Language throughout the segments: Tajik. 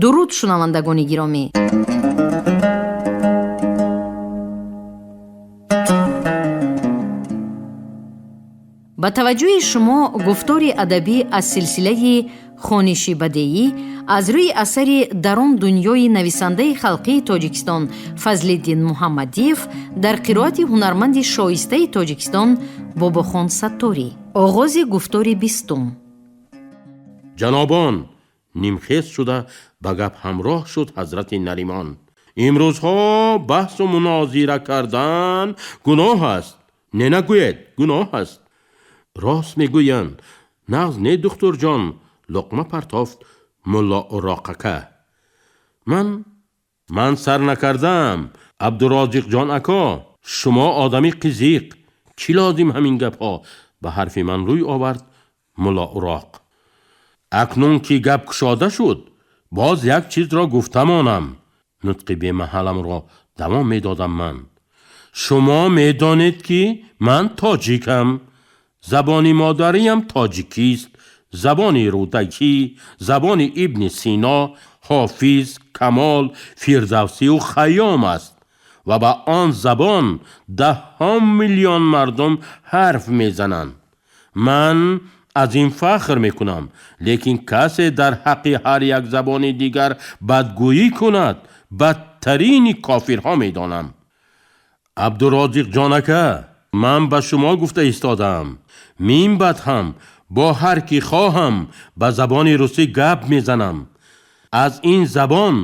Дуруд, шунавандагони гиромӣ. Ба таваҷҷӯҳи шумо гуфтори адабӣ аз силсилаи хониши бадеӣ аз рӯи асари «Дар он дунёи» нависандаи халқии Тоҷикистон Фазлиддин Муҳаммадиев дар қироати ҳунарманди шоистаи Тоҷикистон Бобохон Сатторӣ. Оғози гуфтори бистум. Ҷанобон, нимхез шуда ба гап ҳамроҳ шуд ҳазрати Наримон. Имрӯзҳо баҳсу мунозира кардан гуноҳ аст. Не, нагӯед, гуноҳ аст. Рост мегӯянд. Нағз не, духтурҷон, луқма партофт мулло Уроқака. Ман сар накардам, Абдурозиқҷон ако, шумо одами қизиқ. Чӣ лозим ҳамин гапҳо? Ба ҳарфи ман рӯй овард мулло Уроқ. Акнун ки гап кушода шуд, боз як чизро гуфта монам. Нутқи бемаҳаламро давом медодам ман. Шумо медонед, ки ман тоҷикам. Забони модариям тоҷикист. Забони Рӯдакӣ, забони Ибни Сино, Ҳофиз, Камол, Фирдавсию Хайём аст ва ба он забон даҳҳо миллион мардум ҳарф мезананд. Ман аз ин фахр мекунам, лекин касе дар ҳаққи ҳар як забони дигар бадгӯӣ кунад, бадтарини кофирҳо медонам. Абдурозиқҷонака, ман ба шумо гуфта истодам. Мин баъд ҳам бо ҳар ки хоҳам ба забони русӣ гап мезанам. Аз ин забон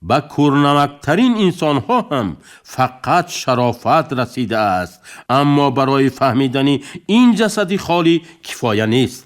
ба кӯрнамактарин инсонҳо ҳам фақат шарофат расидааст, аммо барои фаҳмидани ин ҷасади холӣ кифоя нест.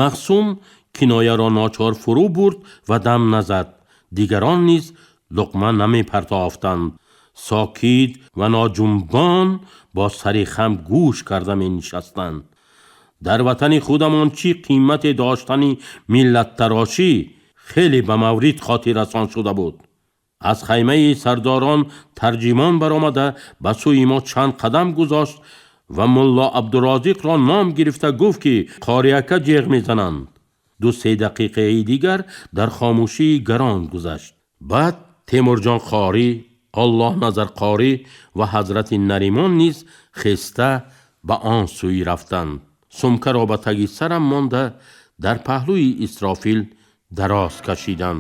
Мақсум кинояро ночор фурӯ бурд ва дам назад. Дигарон низ луқма намепартофтанд. Сокит ва ноҷунбон бо сари хам гӯш карда менишастанд. Дар ватани худамон чӣ қимате доштани миллаттарошӣ хеле ба маврид хотиррасон шуда буд. Аз хаймаи сардорон тарҷимон баромада ба сӯи мо чанд қадам гузошт ва мулло Абдурозиқро ном гирифта гуфт, ки қориака ҷеғ мезананд. 2-се дақиқаи дигар дар хомӯшии гарон гузашт. Баъд Темурҷон Қорӣ, Аллоҳ Назар Қорӣ ва ҳазрати Наримон низ хеста ба он сӯй рафтанд. Сумкаро ба таги сарам монда дар паҳлӯи Исрофил дароз кашидам.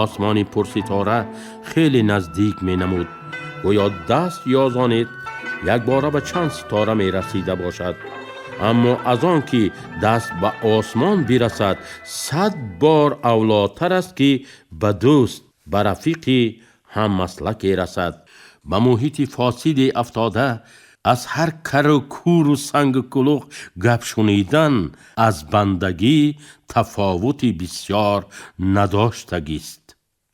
Осмони пурситора хеле наздик менамуд. Гӯё даст ёзонед якбора ба чанд ситора мерасида бошад. Аммо аз он ки даст ба осмон бирасад, 100 бор авлотар аст, ки ба дӯст, ба рафиқи ҳаммаслаке расад. Ба муҳити фосиде афтода аз ҳар кару куру сангу кулух гап шунидан аз бандагӣ тафовути бисёр надоштагист.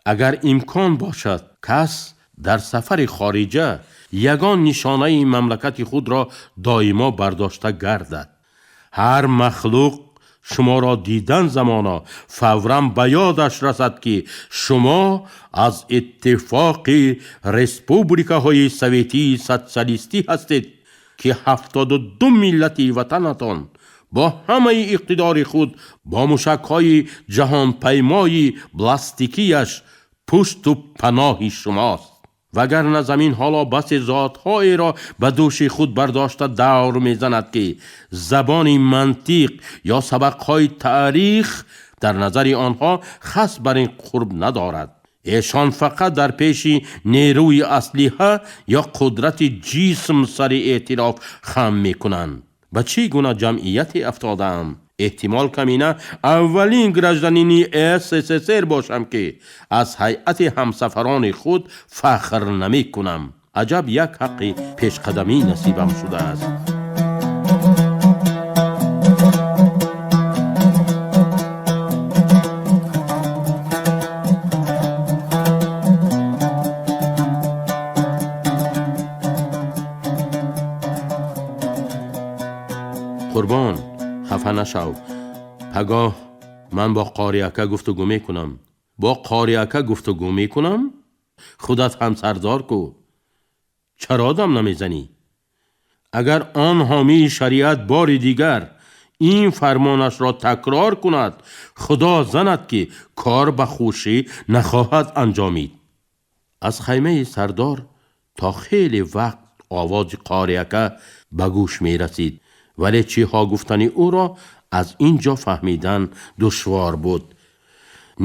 Агар имкон бошад, кас дар сафари хориҷа ягон нишонаи мамлакати худро доимо бардошта гардад. Ҳар махлуқ шуморо дидан замона фавран ба ёдаш расад, ки шумо аз иттифоқи республикаҳои советии социалистӣ ҳастед, ки 72 миллати ватанатон бо ҳамаи иқтидори худ бо мушакҳои ҷаҳонпаймои баллистикияш пушту паноҳи шумост. Вагарна замин ҳоло басе зотҳоеро ба дӯши худ бардошта давр мезанад, ки забони мантиқ ё сабақҳои таърих дар назари онҳо хас бар ин қурб надорад. Эшон фақат дар пеши нерӯи аслиҳа ё қудрати ҷисм сари эътироф хам мекунанд. Ба чӣ гуна ҷамъияте афтодаам? Эҳтимол камина аввалин гражданини СССР бошам, ки аз ҳайати ҳамсафарони худ фахр намекунам. Аҷаб як ҳаққи пешқадамӣ насибам шудааст. Қурбон, Хафа нашав, пагоҳ ман бо қори ака гуфтугӯ мекунам. Бо қори ака гуфтугӯ мекунам? Худат ҳам сардор ку. Чаро дам намезанӣ? Агар он ҳомии шариат бори дигар ин фармонашро такрор кунад, худо занад ки кор ба хушӣ нахоҳад анҷомид. Аз хаймаи сардор то хеле вақт овози қори ака ба гӯш мерасид, вале чиҳо гуфтани ӯро аз ин ҷо фаҳмидан душвор буд.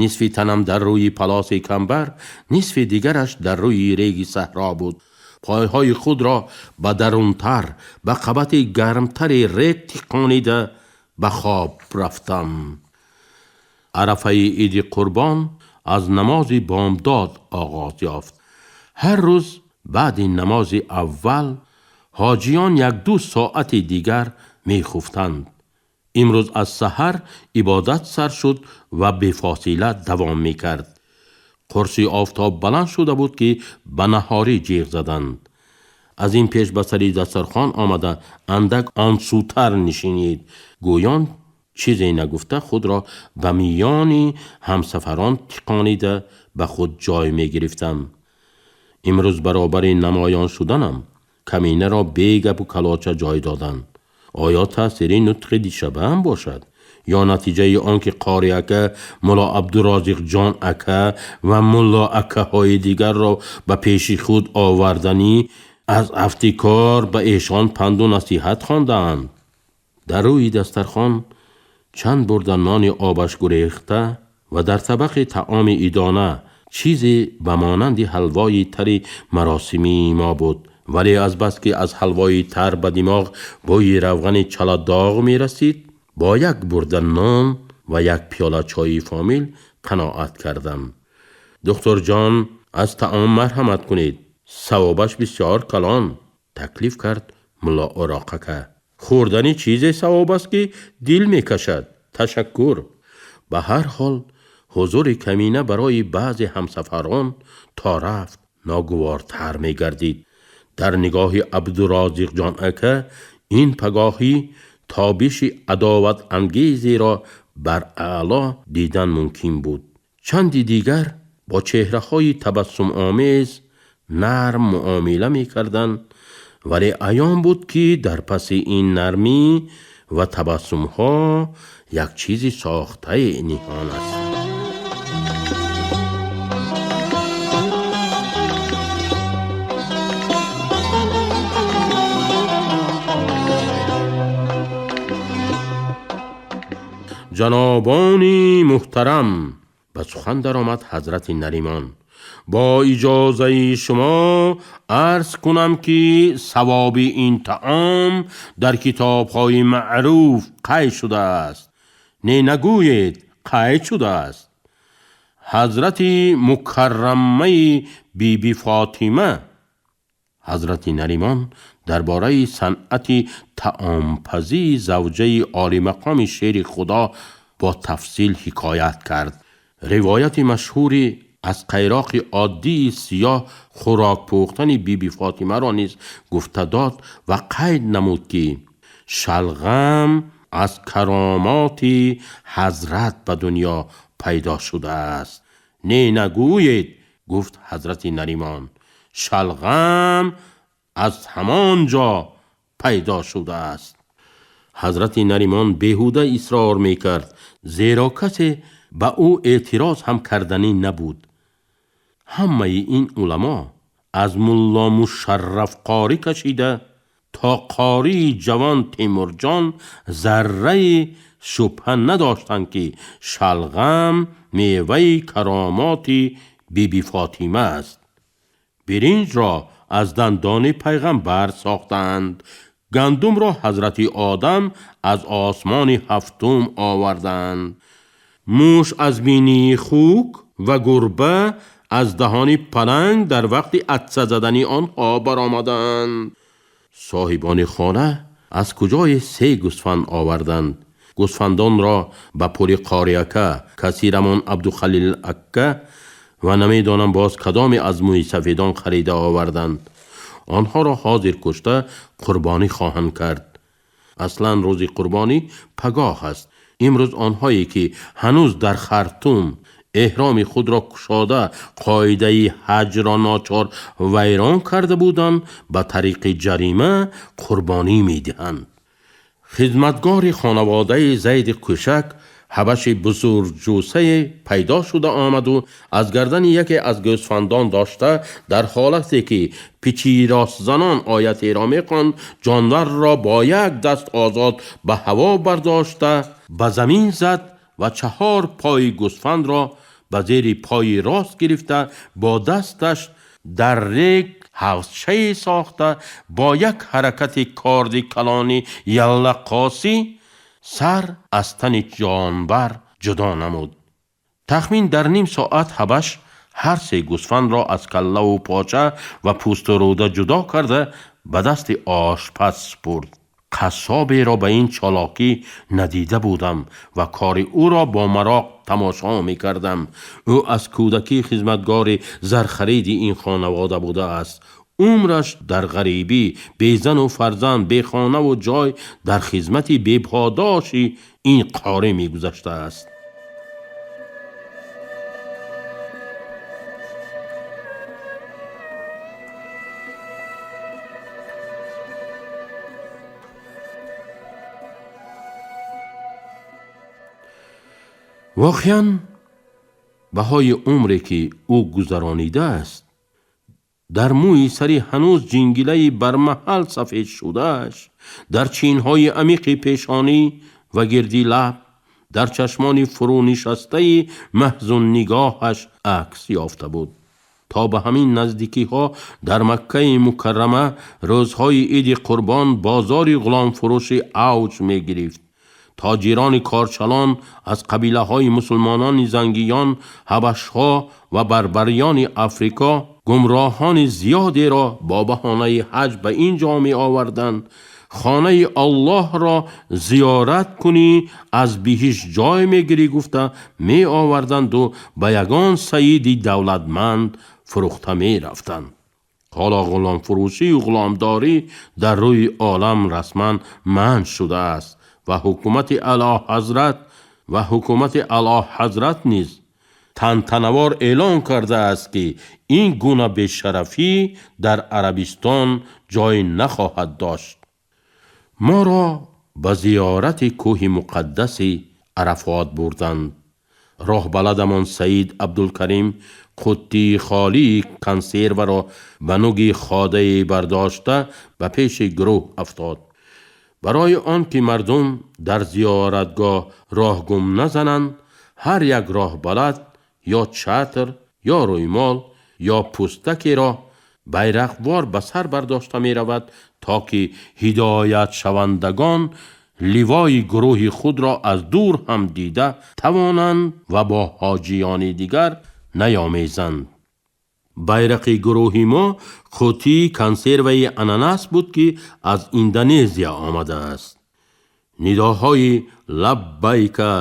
Нисфи танам дар рӯи палоси камбар, нисфи дигараш дар рӯи реги саҳро буд. Пойҳои худро ба дарунтар, ба қабати гармтари рег тиқонида ба хоб рафтам. Арафаи иди қурбон аз намози бомдод оғоз ёфт. Ҳар рӯз баъди намози аввал ҳоҷиён як-ду соати дигар мехуфтанд. Имрӯз аз саҳар ибодат сар шуд ва бефосила давом мекард. Қурси офтоб баланд шуда буд, ки ба наҳорӣ ҷиғ заданд. Аз ин пеш ба сари дастархон омада андак он сӯтар нишинед. Гӯён чизе нагуфта худро ба миёни ҳамсафарон тиқонида ба худ ҷой мегирифтам. Имрӯз баробари намоён шуданам каминаро бегапу калоча ҷой доданд. Оё таъсири нутқи дишабаам бошад ё натиҷаи он ки қори ака, мулло Абдуразиқҷон ака ва мулло акаҳои дигарро ба пеши худ оварданӣ аз афти кор ба эшон панду насиҳат хондаанд? Дар рӯи дастархон чанд бурда нони обаш гурехта ва дар табақи таоми идона чизе ба монанди ҳалвои тари маросимии мо буд, вале азбаски аз ҳалвои тар ба димоғ бӯи равғани чаладоғ мерасид, бо як бурда нон ва як пиёла чои фомил қаноат кардам. Духтурҷон, аз таом марҳамат кунед, савобаш бисёр калон, таклиф кард мулло Уроқака. Хӯрдани чизе савоб аст, ки дил мекашад. Ташаккур. Ба ҳар ҳол ҳузури камина барои баъзе ҳамсафарон то рафт ногувортар мегардид. Дар нигоҳи Абдуразиқҷон ака ин пагоҳӣ тобиши адоватангезеро бар аъло дидан мумкин буд. Чанди дигар бо чеҳраҳои табассумомез нарм муомила мекарданд, вале аён буд, ки дар паси ин нармӣ ва табассумҳо як чизи сохтае ниҳон аст. Ҷанобони муҳтарам, ба сухан даромад ҳазрати Наримон, бо иҷозаи шумо арз кунам, ки савоби ин таом дар китобҳои маъруф қайд шудааст. Не, нагӯед, қайд шудааст. Ҳазрати мукаррамаи биби Фотима. Ҳазрати Наримон дар бораи санъати таомпазии завҷаи олимақоми шери худо бо тафсил ҳикоят кард. Ривояти машҳури аз қайроқи оддии сиёҳ хӯрок пухтани биби Фотимаро низ гуфта дод ва қайд намуд, ки шалғам аз каромоти ҳазрат ба дунё пайдо шудааст. Не, нагӯед, гуфт ҳазрати Наримон, шалғам аз ҳамон ҷо пайдо шудааст. Ҳазрати Наримон беҳуда исрор мекард, зеро касе ба ӯ эътироз ҳам карданӣ набуд. Ҳамаи ин уламо аз мулло Мушарраф қорӣ кашида то қории ҷавон Темурҷон зарраи шубҳа надоштанд, ки шалғам меваи каромоти биби Фотима аст. Биринҷро аз дандони пайғамбар сохтаанд, гандумро ҳазрати Одам аз осмони ҳафтум оварданд, муш аз бинии хук ва гурба аз даҳони паланг дар вақти атса задани онҳо баромаданд. Соҳибони хона аз куҷое се гӯсфанд оварданд. Гӯсфандонро ба пули қориака, касирамон Абдухалил акка ва намедонам боз кадоме аз мӯйсафедон харида оварданд. Онҳоро ҳозир кушта қурбонӣ хоҳанд кард. Аслан рӯзи қурбонӣ пагоҳ аст. Имрӯз онҳое ки ҳанӯз дар Хартум эҳроми худро кушода қоидаи ҳаҷро ночор вайрон карда буданд, ба тариқи ҷарима қурбонӣ медиҳанд. Хизматгори хонаводаи Зайди Кӯшак ҳабаши бузургҷусае пайдо шуда омаду аз гардани яке аз гӯсфандон дошта, дар ҳолате ки пичиросзанон оятеро мехонд, ҷонварро бо як даст озод ба ҳаво бардошта ба замин зад ва чаҳор пои гӯсфандро ба зери пои рост гирифта бо дасташ дар рег ҳавзчае сохта бо як ҳаракати корди калони яллақосӣ сар аз тани ҷонвар ҷудо намуд. Тахмин дар ним соат ҳабаш ҳар се гӯсфандро аз каллаву поча ва пӯсту рӯда ҷудо карда ба дасти ошпаз супурд. Қассоберо ба ин чолокӣ надида будам ва кори ӯро бо мароқ тамошо мекардам. Ӯ аз кӯдакӣ хизматгори зархариди ин хонавода будааст. Умраш дар ғарибӣ, безану фарзанд, бехонаву ҷой дар хизмати беподоши ин қорӣ мегузаштааст. Воқеан баҳои умре ки ӯ гузаронидааст дар мӯи сари ҳанӯз ҷингилаи бармаҳал сафед шудааш, дар чинҳои амиқи пешонӣ ва гирди лаб, дар чашмони фурӯнишастаи маҳзуннигоҳаш акс ёфта буд. То ба ҳамин наздикиҳо дар Маккаи Мукаррама рӯзҳои иди қурбон бозори ғуломфурӯшӣ авҷ мегирифт. Тоҷирони корчалон аз қабилаҳои мусулмонони зангиён, ҳабашҳо ва барбариёни Африко гумроҳони зиёдеро бо баҳонаи ҳаҷ ба ин ҷо меоварданд. Хонаи Аллоҳро зиёрат кунӣ, аз биҳишт ҷой мегирӣ гуфта меоварданду ба ягон саиди давлатманд фурӯхта мерафтанд. Ҳоло ғуломфурӯшию ғуломдорӣ дар рӯи олам расман манъ шудааст ва ҳукумати Аълоҳазрат низ тантанавор эълон кардааст, ки ин гуна бешарафӣ дар Арабистон ҷой нахоҳад дошт. Моро ба зиёрати кӯҳи муқаддаси Арафот бурданд. Роҳбаладамон Саид Абдулкарим қуттии холии консерваро ба нуги ходае бардошта ба пеши гурӯҳ афтод. Барои он ки мардум дар зиёратгоҳ роҳ гум назананд, ҳар як роҳбалад ё чатр, ё рӯймол, ё пӯстакеро байрақвор ба сар бардошта меравад, то ки ҳидоятшавандагон ливои гурӯҳи худро аз дур ҳам дида тавонанд ва бо ҳоҷиёни дигар наёмезанд. Байрақи гурӯҳи мо қуттии консерваи ананас буд, ки аз Индонезия омадааст. Нидоҳои лаббайка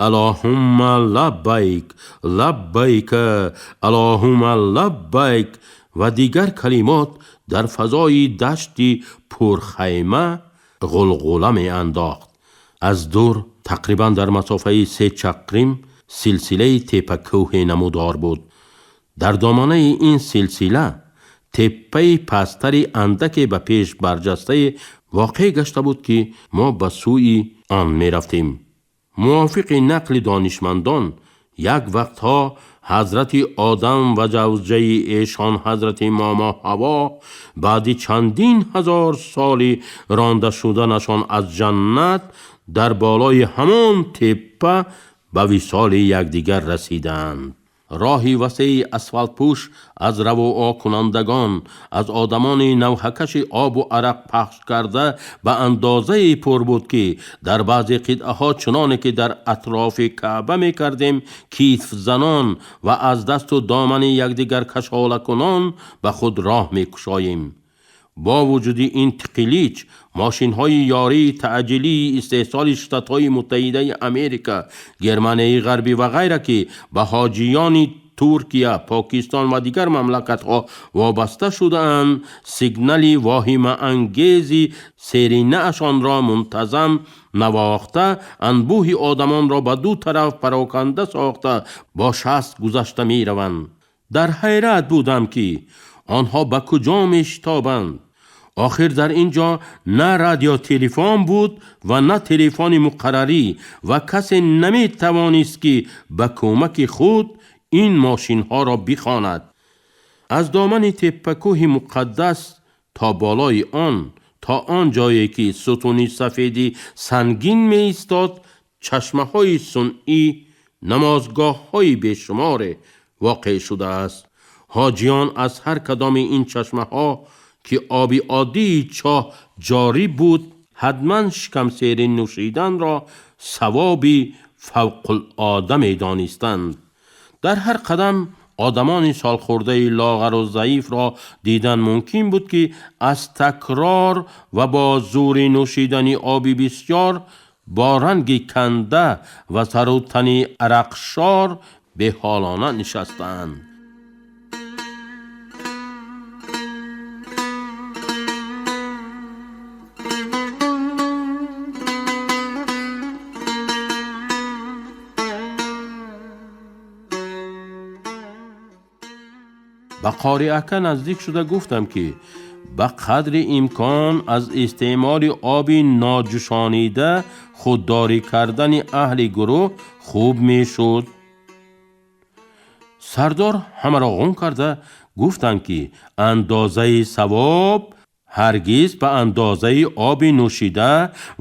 аллоҳумма лаббайк, лаббайка аллоҳумма лаббайк ва дигар калимот дар фазои дашти пурхайма ғулғула меандохт. Аз дур тақрибан дар масофаи 3 чақрим силсилаи теппакӯҳе намудор буд. Дар доманаи ин силсила теппаи пасттари андаке ба пеш барҷастае воқеъ гашта буд, ки мо ба сӯи он мерафтем. Мувофиқи нақли донишмандон, як вақтҳо ҳазрати Одам ва ҷавзаи эшон ҳазрати Момо Ҳаво баъди чандин ҳазор соли ронда шуданашон аз ҷаннат дар болои ҳамон теппа ба висоли якдигар расиданд. Роҳи васеи асфалтпӯш аз равоокунандагон, аз одамони навҳакаши обу арақ пахш карда ба андозае пур буд, ки дар баъзе қитъаҳо чуноне ки дар атрофи Каъба мекардем, китфзанон ва аз дасту домани якдигар кашолакунон ба худ роҳ мекушоем. Бо вуҷуди ин тиқилич, мошинҳои ёрии таъҷилии истеҳсоли Штатҳои Муттаҳидаи Америка, Германияи Ғарбӣ ва ғайра, ки ба ҳоҷиёни Туркия, Покистон ва дигар мамлакатҳо вобаста шудаанд, сигнали воҳимаангези серинаашонро мунтазам навохта, анбӯҳи одамонро ба ду тараф пароканда сохта, бо шаст гузашта мераванд. Дар ҳайрат будам, ки онҳо ба куҷо мешитобанд. Охир дар ин ҷо на радиотелефон буд ва на телефони муқаррарӣ ва касе наметавонист, ки ба кӯмаки худ ин мошинҳоро бихонад. Аз домани теппакӯҳи муқаддас то болои он, то он ҷое ки сутуни сафеди сангин меистод, чашмаҳои сунъӣ, намозгоҳҳои бешуморе воқеъ шудааст. Ҳоҷиён аз ҳар кадоми ин чашмаҳо, ки оби оддии чоҳ ҷорӣ буд, ҳатман шикамсери нӯшиданро савоби фавқулода медонистанд. Дар ҳар қадам одамони солхӯрдаи лоғару заифро дидан мумкин буд, ки аз такрор ва бо зӯри нӯшидани оби бисёр бо ранги канда ва сару тани арақшор беҳолона нишастаанд. Ба қориака наздик шуда гуфтам, ки ба қадри имкон аз истеъмоли оби ноҷӯшонида худдорӣ кардани аҳли гурӯҳ хуб мешуд. Сардор ҳамаро ғун карда гуфтанд, ки андозаи савоб ҳаргиз ба андозаи оби нӯшида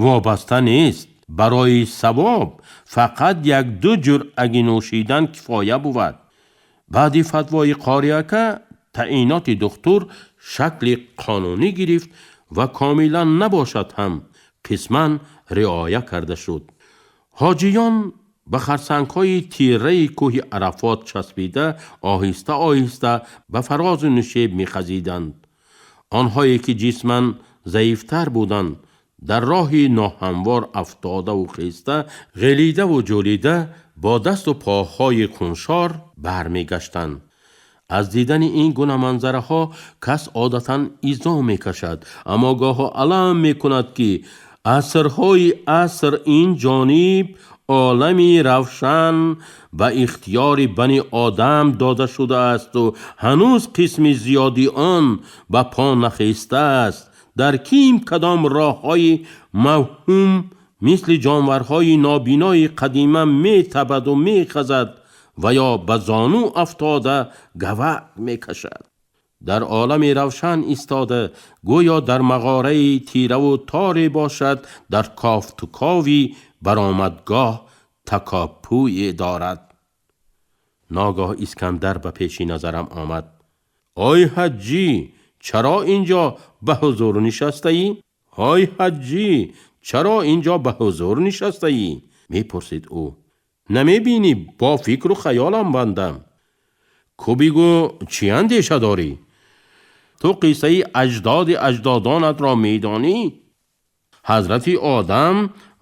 вобаста нест. Барои савоб фақат як-ду ҷуръаги нӯшидан кифоя бувад. Баъди фатвои қориака таъиноти духтур шакли қонунӣ гирифт ва комилан набошад ҳам қисман риоя карда шуд. Ҳоҷиён ба харсангҳои тираи кӯҳи Арафот часпида оҳиста оҳиста ба фарозу нушеб мехазиданд. Онҳое ки ҷисман заифтар буданд, дар роҳи ноҳамвор афтодаву хеста, ғелидаву ҷӯлида бо дасту поҳои хуншор бармегаштанд. Аз дидани ин гуна манзараҳо кас одатан изо мекашад, аммо гоҳо алам мекунад, ки асрҳои аср ин ҷониб олами равшан ба ихтиёри бани одам дода шудаасту ҳанӯз қисми зиёди он ба по нахестааст. Дар ким кадом роҳҳои мавҳум мисли ҷонварҳои нобинои қадима метабаду мехазад ва ё ба зону афтода гавак мекашад. Дар олами равшан истода, гӯё дар мағораи тираву торе бошад, дар кофтукови баромадгоҳ такопӯе дорад. Ногоҳ Искандар ба пеши назарам омад. Ой ҳаҷҷӣ, чаро ин ҷо ба ҳузур нишастаӣ? Ой ҳаҷҷӣ, чаро ин ҷо ба ҳузур нишастаӣ? Мепурсид ӯ. Намебинӣ, бо фикру хаёлам бандам. Ку бигӯ, чӣ андеша дорӣ? Ту қиссаи аҷдоди аҷдодонатро медонӣ? Ҳазрати Одам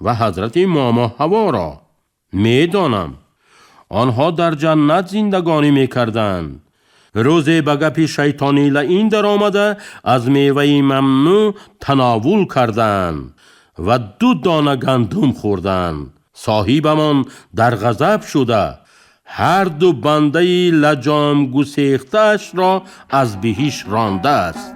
ва ҳазрати Момо Ҳаворо медонам. Онҳо дар ҷаннат зиндагонӣ мекарданд. Рӯзе ба гапи шайтони лаин даромада, аз меваи мамнӯъ тановул карданд ва ду дона гандум хӯрданд. Соҳибамон дар ғазаб шуда, ҳар ду бандаи лаҷомгусехтаашро аз биҳишт рондааст.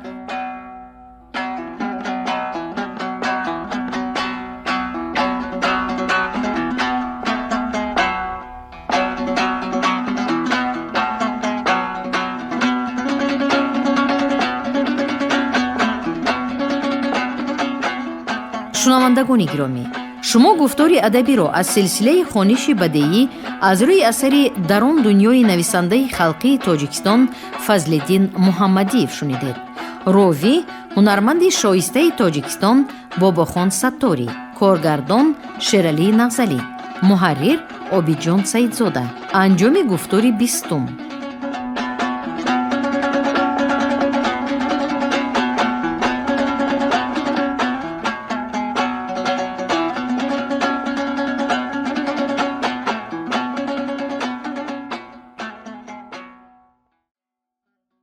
Шунавандагони гиромӣ, шумо гуфтори адабиро аз силсилаи хониши бадеӣ аз рӯи асари «Дар он дунёи» нависандаи халқии Тоҷикистон Фазлиддин Муҳаммадиев шунидед. Ровӣ ҳунарманди шоистаи Тоҷикистон Бобохон Сатторӣ, коргардон Шералӣ Нағзалӣ, муҳаррир Обидҷон Саидзода. Анҷоми гуфтори 20-ум.